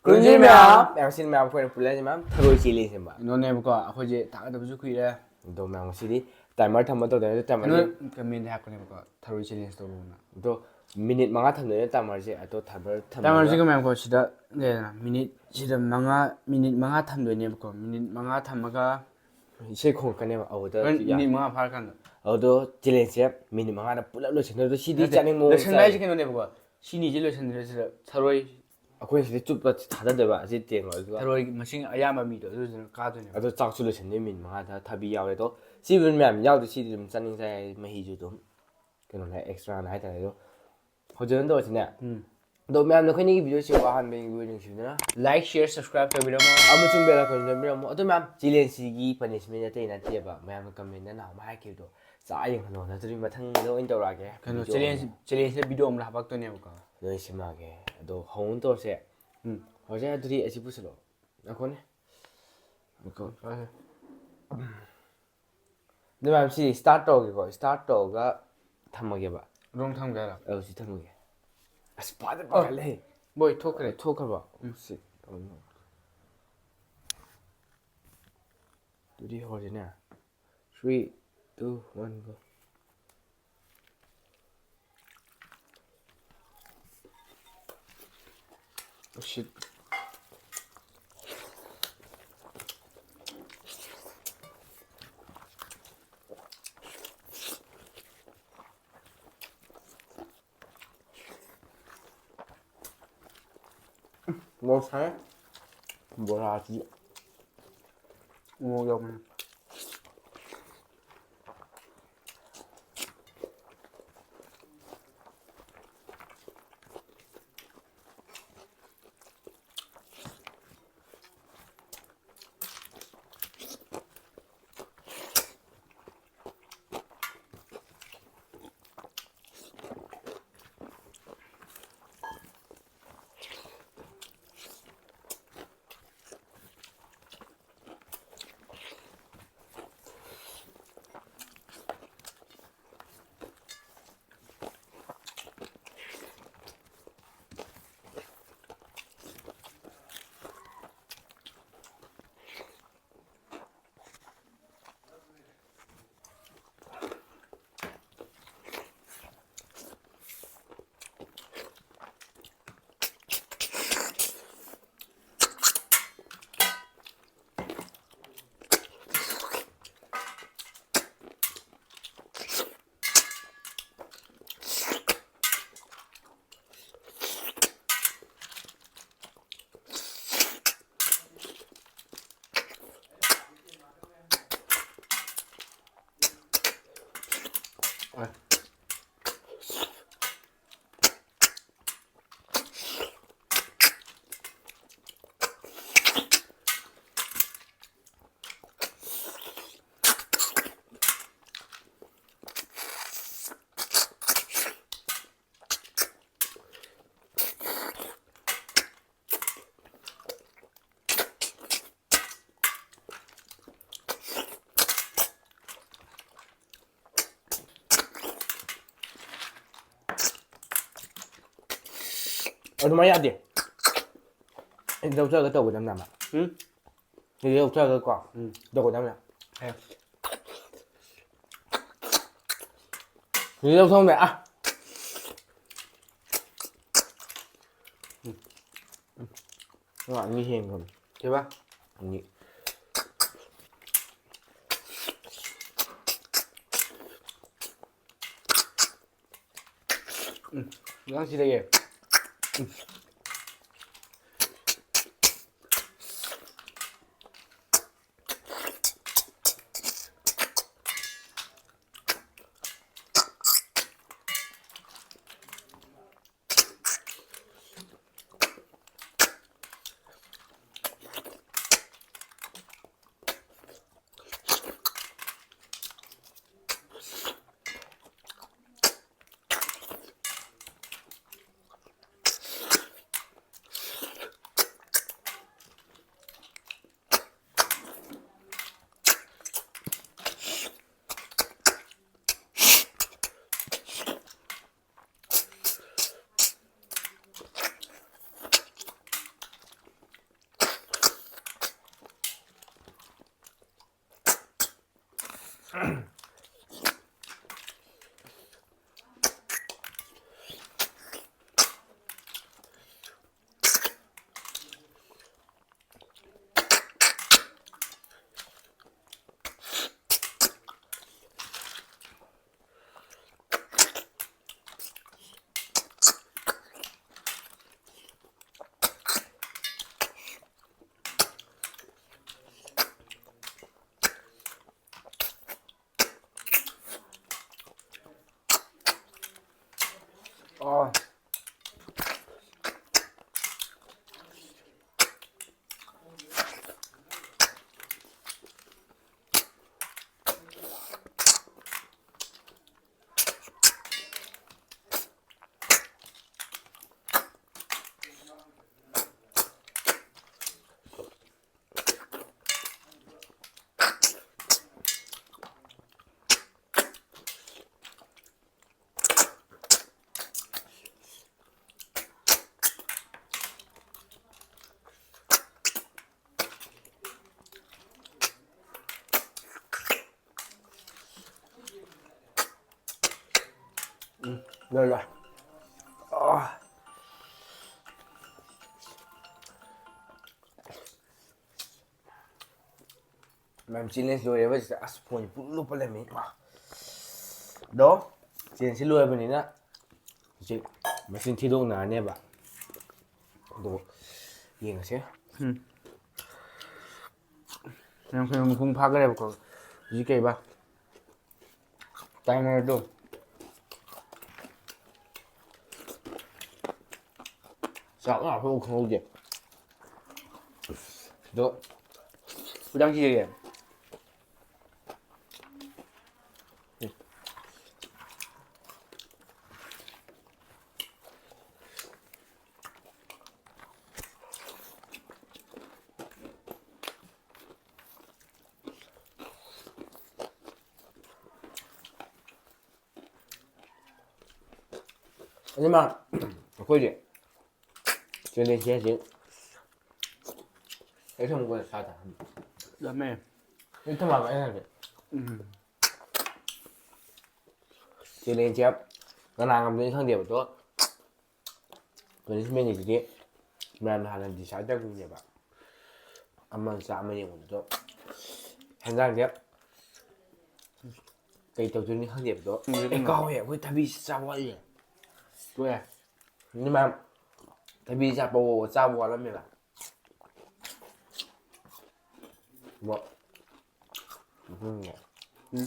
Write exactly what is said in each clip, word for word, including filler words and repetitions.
ꯀꯨꯟꯖꯤ ꯃꯌꯥꯝ꯫ ꯃꯌꯥꯝ ꯁꯤ ꯃꯌꯥꯝ ꯑꯩꯈꯣꯏꯅ ꯄꯨꯜꯂꯦ ꯍꯥꯏꯁꯦ ꯃꯌꯥꯝ ꯊꯔꯣꯏ ꯆꯦꯜꯂꯤ ꯁꯦꯝꯕ꯫ ꯀꯩꯅꯣꯅꯦꯕꯀꯣ, ꯑꯩꯈꯣꯏꯁꯦ ꯊꯥꯒꯗꯕꯁꯨ ꯀꯨꯏꯔꯦ꯫ ꯑꯗꯣ ꯃꯌꯥꯝ ꯉꯁꯤꯗꯤ timer ꯊꯝꯕ ꯇꯧꯗꯅ timer ꯀꯩꯅꯣ ꯁꯤ comment ꯍꯥꯏꯔꯛꯄꯅꯦꯕꯀꯣ, ꯊꯔꯣꯏ challenge ꯇꯧꯕꯅ꯫ ꯑꯗꯣ minute ꯃꯉꯥ ꯊꯝꯗꯣꯏꯅꯦ timer ꯁꯦ꯫ ꯑꯗꯣ timer ꯊꯝꯃꯒ timer ꯁꯤꯒ ꯃꯌꯥꯝꯀꯣ ꯁꯤꯗ ꯂꯩꯔꯦꯗꯅ, minute ꯁꯤꯗ ꯃꯉꯥ, minute ꯃꯉꯥ ꯊꯝꯗꯣꯏꯅꯦꯕꯀꯣ, minute ꯃꯉꯥ ꯊꯝꯃꯒ ꯏꯁꯩ ꯈꯣꯡꯉꯛꯀꯅꯦꯕ꯫ ꯑꯗꯨꯗ ꯍꯣꯔꯦꯟ ꯌꯥ-, minute ꯃꯉꯥ ꯐꯥꯔꯀꯥꯟꯗ꯫ ꯑꯗꯣ challenge ꯁꯦ minute ꯃꯉꯥꯗ ꯄꯨꯂꯞ ꯂꯣꯏꯁꯤꯟꯗꯣꯏꯗꯣ ꯁꯤꯗꯤ ꯅꯠꯇꯦ, ꯆꯥꯅꯤꯡꯕ ꯃꯑꯣꯡ ꯂꯣꯏꯁꯟꯕ ꯆꯥꯏ꯫ ꯍꯥꯏꯁꯦ ꯀꯩꯅꯣꯅꯦꯕꯀꯣ, ꯁꯤꯅꯤꯁꯦ ꯂꯣꯏꯁꯟꯗ꯭ꯔꯦ ꯁꯤꯗ ꯊꯔꯣꯏ ꯑꯩꯈꯣꯏꯅ ꯁꯤꯗ ꯆꯨꯞꯄ ꯊꯥꯗꯗꯣꯏꯕ ꯑꯁꯤ ꯇꯦꯡ ꯑꯗꯨꯒ ꯊꯔꯣꯏ ꯃꯁꯤꯡ ꯑꯌꯥꯝꯕ ꯃꯤꯗꯣ ꯑꯗꯨꯗꯨꯅ ꯀꯥꯗꯣꯏꯅꯦꯕ꯫ ꯑꯗꯣ ꯆꯥꯛꯁꯨ ꯂꯣꯏꯁꯟꯗꯣꯏ minute ꯃꯉꯥꯗ ꯊꯥꯕꯤ ꯌꯥꯎꯔꯦ꯫ ꯑꯗꯣ ꯁꯤꯕꯨ ꯃꯌꯥꯝ ꯌꯥꯎꯗꯦ, ꯁꯤꯗꯤ ꯑꯗꯨꯝ ꯆꯥꯅꯤꯡ ꯆꯥꯏ ꯍꯥꯏ, ꯃꯍꯤꯁꯨ ꯑꯗꯨꯝ ꯀꯩꯅꯣꯅꯦ, extra ꯅꯦ ꯍꯥꯏꯇꯥꯔꯦ꯫ ꯑꯗꯣ ꯍꯧꯖꯤꯛ ꯑꯗꯨꯝ ꯇꯧꯔꯁꯤꯅꯦ꯫ ꯎꯝ꯫ ꯑꯗꯣ ꯃꯌꯥꯝꯅ ꯑꯩꯈꯣꯏꯅꯤꯒꯤ video ꯁꯤ ꯑꯍꯥꯟꯕ ꯌꯦꯡꯕꯤꯕ ꯅꯨꯡꯁꯤꯕꯤꯗꯨꯅ like, share, subscribe ꯇꯧꯕꯤꯔꯝꯃꯣ꯫ ꯑꯃꯁꯨꯡ bell icon ꯅꯝꯕꯤꯔꯝꯃꯣ꯫ ꯑꯗꯣ ꯃꯌꯥꯝ, challenge ꯁꯤꯒꯤ punishment ꯑꯇꯩ ꯅꯠꯇꯦꯕ, ꯃꯌꯥꯝꯅ comment ꯅ ꯅꯍꯥꯟ ꯑꯃ ꯍꯥꯏꯈꯤꯕꯗꯣ, ꯆꯥꯛ ꯌꯦꯡꯍꯜꯂꯣ ꯅꯠꯇ꯭ꯔꯗꯤ ꯃꯊꯪꯗ ꯑꯣꯏꯅ ꯇꯧꯔꯛꯑꯒꯦ꯫ ꯀꯩꯅꯣ, video challenge, ꯑꯃ꯫ Challenge ꯅ video ꯑꯃ ꯍꯥꯄꯛꯇꯣꯏꯅꯦꯕꯀꯣ꯫ ꯂꯣꯏ ꯁꯦꯝꯃꯛꯑꯒꯦ꯫ ꯑꯗꯣ ꯍꯧꯅ ꯇꯧꯔꯁꯦ꯫ ꯎꯝ꯫ ꯍꯧꯖꯤꯛ ꯑꯗꯨꯗꯤ ꯑꯁꯤ ꯄꯨꯁꯤꯜꯂꯣ꯫ ꯉꯥꯏꯈꯣꯅꯦ꯫ ꯉꯥꯏꯈꯣ꯫ ꯍꯣꯏ, ꯍꯣꯏ꯫ ꯑꯗꯨ ꯃꯌꯥꯝ ꯁꯤ start ꯇꯧꯔꯒꯦꯀꯣ꯫ Start ꯇꯧꯔꯒ ꯊꯝꯃꯒꯦꯕ꯫ ꯑꯗꯨꯝ ꯊꯝꯒꯦ ꯍꯥꯏꯔꯣ? ꯑꯧ, ꯁꯤ ꯊꯝꯃꯒꯦ꯫ ꯑꯁ, ꯐꯥꯗꯤ ꯑꯣ, ꯐꯥꯒꯠꯂꯦꯍꯦ꯫ ꯕꯣꯏ, ꯊꯣꯛꯈ꯭ꯔꯦ꯫ ꯊꯣꯛꯈ꯭ꯔꯕꯣ? ꯎꯝ꯫ ꯁꯤ, ꯑꯗꯨꯗꯤ ꯍꯧꯔꯁꯤꯅꯦ꯫ Three, two, one, go. Oh, shit. ꯃꯣꯔꯣꯛ ꯁꯥꯏ꯫ ꯕꯣꯔꯥꯁꯤ ꯃꯣꯔꯣꯛ ꯌꯥꯎꯕꯅꯦ꯫ ꯑꯗꯨꯃꯥꯏꯅ ꯌꯥꯗꯦ꯫ ꯑꯩ ꯂꯧꯊꯔꯒ ꯇꯧꯒꯗꯕꯅꯦ ꯑꯃ꯫ ꯎꯝ꯫ ꯑꯩ ꯂꯧꯊꯔꯒ ꯀꯣ ꯎꯝ꯫ ꯇꯧꯒꯗꯕꯅꯦ꯫ ꯍꯦ꯫ ꯑꯗꯨꯗꯤ ꯂꯧꯊꯣꯛꯑꯝꯃꯦ꯫ ꯑꯥ꯫ ꯎꯝ꯫ ꯎꯝ꯫ ꯑꯅꯤ ꯍꯦꯟꯈ꯭ꯔꯕꯅꯤ꯫ ꯀꯩꯕ? ꯑꯅꯤ꯫ ꯎꯝ, ꯅꯪ ꯁꯤ ꯂꯩꯌꯦ꯫ ꯎꯝ꯫ ꯑꯣ꯫ ꯂꯣꯏ ꯂꯣꯏ꯫ ꯑꯥ꯫ ꯃꯌꯥꯝ, ꯆꯦꯂꯦꯟꯖ ꯂꯣꯏꯔꯦꯕ ꯁꯤꯗ꯫ ꯑꯁ, ꯐꯣꯟꯁꯦ ꯄꯨꯡꯂꯨꯞ ꯂꯨꯞꯄ ꯂꯩꯔꯝꯃꯦ꯫ ꯏꯃꯥ꯫ ꯑꯗꯣ ꯆꯦꯂꯦꯟꯖꯁꯤ ꯂꯣꯏꯔꯕꯅꯤꯅ ꯍꯧꯖꯤꯛ ꯃꯁꯤꯡ ꯊꯤꯗꯣꯛꯅꯔꯅꯦꯕ꯫ ꯑꯗꯣ ꯌꯦꯡꯉꯁꯦ꯫ ꯎꯝ꯫ ꯌꯥꯡꯈꯩ ꯃꯄꯨꯡ ꯐꯥꯈ꯭ꯔꯦꯕꯀꯣ꯫ ꯍꯧꯖꯤꯛ ꯀꯩꯕ? ꯇꯥꯏꯃꯔꯗꯣ꯫ ꯆꯥꯛ ꯂꯥꯝꯕ ꯈꯪꯍꯧꯗꯦ꯫ ꯑꯗꯣ ꯈꯤꯇꯪ ꯆꯤꯛꯑꯦ꯫ ꯑꯗꯨ ꯃꯥ ꯑꯩꯈꯣꯏꯗꯤ ꯆꯦꯂꯦꯟꯖꯁꯦ ꯍꯧꯖꯤꯛ ꯑꯩ ꯊꯝꯃꯨ ꯀꯣꯟꯅ ꯁꯥ ꯇꯥꯍꯟ꯫ ꯂꯝꯃꯦ꯫ ꯑꯩ ꯊꯝꯃꯛꯑꯕ ꯑꯩ ꯍꯥꯏꯁꯦ꯫ ꯎꯝ꯫ ꯆꯦꯂꯦꯟꯖꯁꯦ ꯀꯅꯥ ꯉꯝꯗꯣꯏꯅꯣ ꯈꯪꯗꯦꯕ꯫ ꯑꯗꯣ ꯄꯅꯤꯁꯃꯦꯟꯒꯤꯗꯨꯗꯤ ꯃꯌꯥꯝꯅ ꯍꯥꯟꯅ ꯗꯤꯁꯥꯏꯠ ꯇꯧꯈꯤꯕꯅꯦꯕ꯫ ꯑꯃ ꯆꯥ ꯑꯃ ꯌꯦꯡꯕꯗꯣ ꯍꯦꯟꯖꯥꯡꯁꯦ ꯀꯩ ꯇꯧꯗꯣꯏꯅꯣ ꯈꯪꯗꯦꯕꯗꯣ꯫ ꯎꯝ꯫ ꯑꯦ, ꯀꯥꯎꯋꯦ, ꯑꯩꯈꯣꯏ ꯊꯕꯤꯁꯦ ꯆꯥꯕ ꯋꯥꯠꯂꯤ꯫ ꯇꯣꯛꯑꯦ꯫ ꯃꯤ ꯃꯌꯥꯝ ꯊꯕꯤ ꯆꯥꯕ ꯆꯥꯕ ꯋꯥꯠꯂꯝꯃꯦꯕ꯫ ꯕꯣ꯫ ꯎꯝ꯫ ꯎꯝ꯫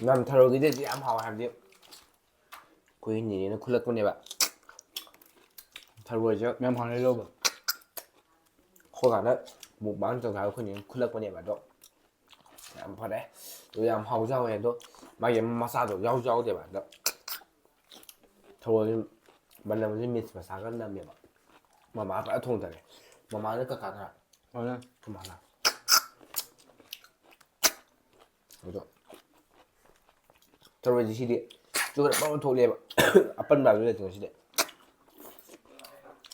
ꯅꯝ ꯊꯔꯣꯏꯒꯤꯗꯤ ꯌꯥꯝ ꯍꯥꯎꯋꯦ ꯍꯥꯏꯕꯗꯤ ꯑꯩꯈꯣꯏ ꯅꯦꯅꯦꯅ ꯈꯨꯠꯂꯛꯄꯅꯦꯕ꯫ ꯊꯔꯣꯏꯁꯦ ꯃꯌꯥꯝ ꯍꯥꯟꯅ ꯂꯧꯕ꯫ ꯑꯩꯈꯣꯏ ꯀꯥꯟꯗ ꯃꯨꯛꯕꯥꯡ ꯇꯧꯁꯦ ꯍꯥꯏꯕ ꯑꯩꯈꯣꯏ ꯅꯦꯅ ꯈꯨꯠꯂꯛꯄꯅꯦꯕ꯫ ꯑꯗꯣ ꯌꯥꯝ ꯐꯔꯦ꯫ ꯑꯗꯣ ꯌꯥꯝ ꯍꯥꯎꯁꯨ ꯍꯥꯎꯋꯦ꯫ ꯑꯗꯣ ꯃꯥꯒꯤ ꯃꯆꯥꯗꯣ ꯌꯥꯎꯁꯨ ꯌꯥꯎꯗꯦꯕ꯫ ꯑꯗꯣ ꯊꯔꯣꯏ ꯃꯅꯝꯁꯦ ꯃꯤꯠ ꯃꯁꯥꯒ ꯅꯝꯃꯦꯕ꯫ ꯃꯃꯥ ꯐꯖꯅ ꯊꯣꯡꯊꯔꯦ꯫ ꯃꯃꯥꯅ ꯀꯀꯥ ꯈꯔ ꯐꯔꯦ꯫ ꯀꯃꯥꯏꯅ? ꯑꯗꯣ ꯊꯔꯣꯏꯁꯦ ꯁꯤꯗꯤ ꯆꯨꯔ ꯄꯥꯎ ꯊꯣꯛꯂꯛꯑꯦꯕ꯫ ꯑꯄꯟꯕ ꯍꯥꯏꯕꯗꯨ ꯂꯩꯇ꯭ꯔꯦ ꯁꯤꯗꯤ꯫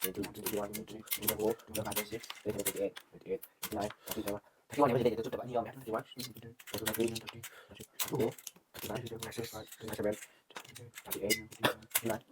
twenty-two, twenty-three, twenty-four, twenty-five, twenty-six, twenty-seven, twenty-eight, twenty-eight, twenty-nine, thirty-seven, thirty-one ꯍꯦꯟꯕ ꯂꯩꯇꯦ, ꯆꯨꯞꯇꯕ ꯑꯅꯤ ꯌꯥꯎꯔꯝꯃꯦ, thirty-one, thirty-two, thirty-three, thirty-four, thirty-five, thirty-six, thirty-seven, thirty-eight, thirty-nine,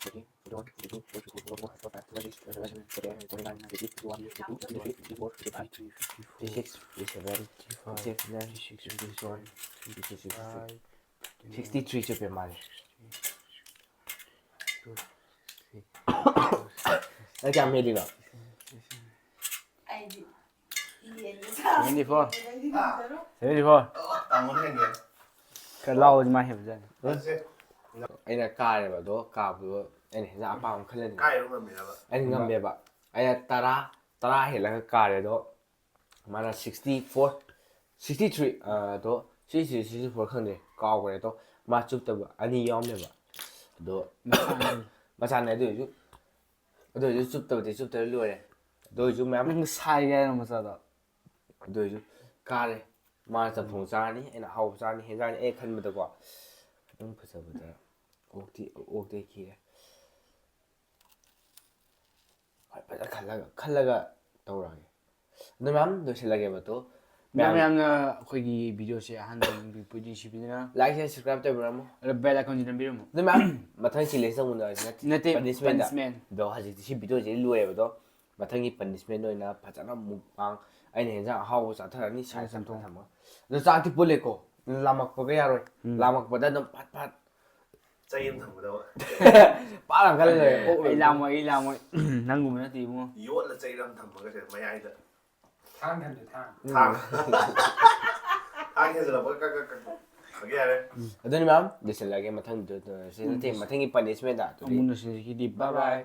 forty, forty-one, forty-two, forty-three, forty-four, forty-five, forty-six, forty-seven, forty-eight, forty-nine, fifty, fifty-one, fifty-two, fifty-three, fifty-four, fifty-five, fifty-six, fifty-seven, fifty-eight, fifty-nine, fifty, fifty-one, fifty-two, fifty-three, sixty-three ꯆꯨꯞꯄꯦ ꯃꯥꯁꯦ꯫ ꯅꯪ ꯀꯌꯥꯝ ꯍꯦꯜꯂꯤꯅꯣ? ꯑꯩꯗꯤ Seventy four. Seventy four. ꯈꯔ ꯂꯥꯎꯕꯗꯤ ꯃꯥ ꯍꯦꯟꯕꯖꯥꯠꯅꯤ꯫ ꯑꯩꯅ ꯀꯥꯔꯦꯕ ꯑꯗꯣ, ꯀꯥꯕꯗꯣ ꯑꯩꯅ ꯍꯦꯟꯖꯥꯡ ꯑꯄꯥꯝꯕ ꯈꯜꯂꯅꯤ꯫ ꯀꯥꯏꯔꯨ ꯉꯝꯃꯤꯔꯕ? ꯑꯩꯅ ꯉꯝꯃꯦꯕ꯫ ꯑꯩꯅ ꯇꯔꯥ ꯇꯔꯥ ꯍꯦꯜꯂꯒ ꯀꯥꯔꯦ ꯑꯗꯣ꯫ ꯃꯥꯅ sixty four, sixty three, ꯑꯗꯣ sixty three, sixty four ꯈꯪꯗꯦ, ꯀꯥꯎꯈ꯭ꯔꯦ꯫ ꯑꯗꯣ ꯃꯥ ꯆꯨꯞꯇꯕ ꯑꯅꯤ ꯌꯥꯎꯔꯝꯃꯦꯕ꯫ ꯑꯗꯣ ꯃꯆꯥꯅꯦ ꯑꯗꯨ ꯑꯣꯏꯔꯁꯨ, ꯑꯗꯨ ꯑꯣꯏꯔꯁꯨ ꯆꯨꯞꯇꯕꯗꯤ ꯆꯨꯞꯇꯕ ꯂꯣꯏꯔꯦ꯫ ꯑꯗꯨ ꯑꯣꯏꯔꯁꯨ ꯃꯌꯥꯝ, ꯅꯪ ꯁꯥꯏꯒꯦ ꯍꯥꯏꯅ ꯃꯆꯥꯗꯣ꯫ ꯑꯗꯨ ꯑꯣꯏꯔꯁꯨ ꯀꯥꯔꯦ꯫ ꯃꯥꯅ ꯆꯝꯊꯣꯡ ꯆꯥꯔꯅꯤ, ꯑꯩꯅ ꯑꯍꯥꯎꯕ ꯆꯥꯔꯅꯤ, ꯍꯦꯟꯖꯥꯡꯅꯤ ꯑꯩꯅ ꯈꯟꯕꯗꯀꯣ꯫ ꯑꯗꯨꯝ ꯐꯖꯕꯗ ꯑꯣꯛꯇꯤ, ꯑꯣꯛꯇꯤ ꯈꯤꯔꯦ꯫ ꯍꯣꯏ, ꯐꯖꯅ ꯈꯜꯂꯒ, ꯈꯜꯂꯒ ꯇꯧꯔꯛꯑꯒꯦ꯫ ꯑꯗꯨ ꯃꯌꯥꯝ ꯂꯣꯏꯁꯤꯜꯂꯒꯦꯕ꯫ ꯑꯗꯣ ꯃꯌꯥꯝ ꯃꯌꯥꯝꯅ ꯑꯩꯈꯣꯏꯒꯤ videoꯁꯦ ꯑꯍꯥꯟꯕ ꯌꯦꯡꯕꯤꯕꯗꯤ ꯅꯨꯡꯁꯤꯕꯤꯗꯨꯅ like and subscribe ꯇꯧꯕꯤꯔꯝꯃꯣ꯫ ꯑꯗꯨ bell iconꯁꯤ ꯅꯝꯕꯤꯔꯝꯃꯣ꯫ ꯑꯗꯨ ꯃꯌꯥꯝ ꯃꯊꯪ ꯁꯤ ꯂꯩꯁ ꯇꯧꯕꯗ ꯅꯠꯇꯦ, ꯅꯠꯇꯦ, punishment꯫ Punishment꯫ ꯑꯗꯣ ꯍꯧꯖꯤꯛꯇꯤ ꯁꯤ videoꯁꯤ ꯂꯣꯏꯔꯦꯕ꯫ ꯑꯗꯣ ꯃꯊꯪꯒꯤ punishment ꯑꯣꯏꯅ ꯐꯖꯅ mukbang, ꯑꯩꯅ ꯍꯦꯟꯖꯥꯡ ꯑꯍꯥꯎꯕ ꯆꯥꯊꯔꯅꯤ꯫ ꯁꯥꯏ ꯆꯝꯊꯣꯡ ꯆꯝꯊꯣꯡ ꯊꯝꯃꯒ꯫ ꯑꯗꯣ ꯆꯥꯛꯇꯤ ꯄꯨꯜꯂꯦꯀꯣ꯫ ꯂꯥꯝꯃꯛꯄꯒ ꯌꯥꯔꯣꯏ꯫ ꯎꯝ꯫ ꯂꯥꯝꯃꯛꯄꯗ ꯑꯗꯨꯝ ꯐꯠ ꯐꯠ ꯆꯩ ꯑꯃ ꯊꯝꯒꯗꯕ꯫ ꯄꯥꯛ ꯂꯥꯝꯈꯠꯂ ꯂꯣꯏꯔꯦ꯫ ꯑꯣꯛ ꯑꯩ ꯂꯣꯏꯔꯦ꯫ ꯂꯥꯝꯃꯣꯏ, ꯑꯩ ꯂꯥꯝꯃꯣꯏ꯫ ꯅꯪꯒꯨꯝꯕ ꯅꯠꯇꯦ ꯏꯕꯨꯡꯉꯣ꯫ ꯌꯣꯠꯂ ꯆꯩ ꯑꯃ ꯊꯝꯃꯒ ꯁꯤꯗ ꯃꯌꯥꯏꯗ꯫ ꯊꯥꯡ ꯊꯝꯁꯦ, ꯊꯥꯡ꯫ ꯊꯥꯡ꯫ ꯊꯥꯡ ꯍꯦꯟꯖꯜꯂꯛꯄꯒ ꯀꯛ ꯀꯛ ꯀꯛ ꯀꯛ ꯌꯥꯔꯦ꯫ ꯑꯗꯨꯅꯤ ꯃꯌꯥꯝ, ꯂꯣꯏꯁꯤꯜꯂꯒꯦ꯫ ꯃꯊꯪ ꯁꯤ ꯅꯠꯇꯦ, ꯎꯝ꯫ ꯃꯊꯪꯒꯤ punishmentꯇ ꯑꯗꯨꯗꯤ꯫ ꯑꯃꯨꯛ ꯅꯨꯡꯁꯤꯅꯁꯤꯒꯤꯗꯤ꯫ Bye bye꯫